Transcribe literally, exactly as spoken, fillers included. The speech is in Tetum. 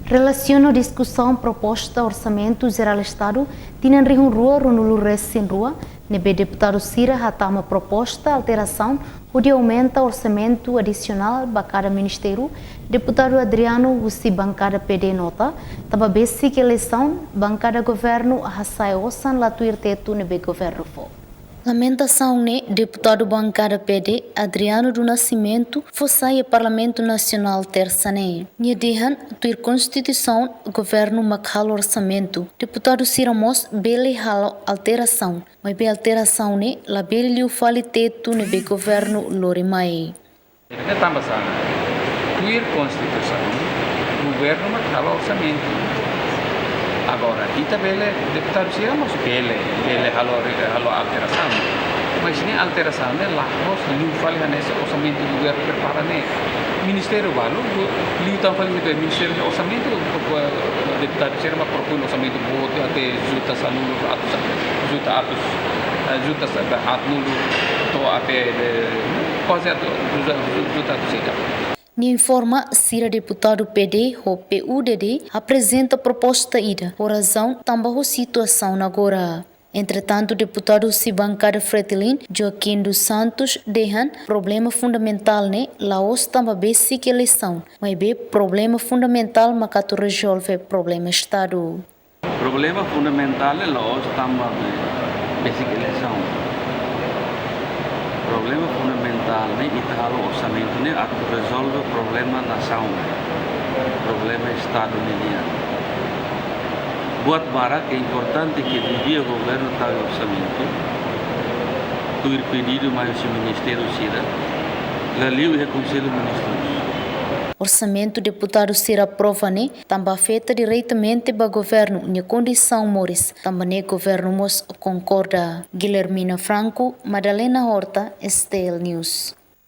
Relasiona diskusaun proposta Orsamentu Jerál Estadu tinan rihun rua ruanulu resin rua, ne'ebé deputadu sira hatama proposta alterasaun hodi aumenta orsamentu adisionál ba kada ministériu, deputadu Adriano husi bankada P D nota, tanba besik eleisaun, bankada governu hasa'e osan la tuir tetu ne'ebé governu fó. Lamentasaun ne'e deputadu bankada P D, Adriano do Nascimento, fó sai iha Parlamentu Nasionál Tersa ne'e. Nia dehan, tuir Konstituisaun, governu mak halo orsamentu. Deputadu sira mós bele halo alterasaun, maibé alterasaun ne'e labele liu fali tetu ne'ebé governu lori mai. Ne'e tanba sá? Tuir Konstituisaun, governu mak halo orsamentu. Agora, ita bele, deputadu sira mós bele, bele halo, halo alterasaun. Mas ne'e alterasaun ne'e la'ós liu fali hanesan orsamentu governu prepara ne'e. Ministériu balu, liu tan fali ne'e, ministériu orsamentu, deputadu sira mak propoin orsamentu boot até juta sanulu atus, juta atus, eh, juta sa-, haatnulu to'o até, eh, kuaze atus, juta, juta atus ida. Nia informa, sira deputadu P D ho P U D D aprezenta proposta ida, ho razaun tanba ho situasaun agora. Entretantu, deputadu husi bankada Fretilin, Joaquim dos Santos, dehan problema fundamentál ne'e la'ós tanba besik eleisaun, maibé problema fundamentál mak atu rezolve problema Estadu. Problema fundamentál ne'e la'ós tanba be-, besik eleisaun. Problema fundamentál ne'e ita halo orsamentu ne'e atu rezolve problema nasaun, problema Estadu nian. Buat barak ke importante ke devia governu tau orsamentu, tuir pedidu mai husi ministériu sira, la liu iha Konsellu Ministrus. Orsamentu deputadu sira aprova ne'e tanba afeta diretamente ba governu nia kondisaun moris, tanba ne'e governu mós konkorda. Guilhermina Franco, Madalena Horta, S T L News.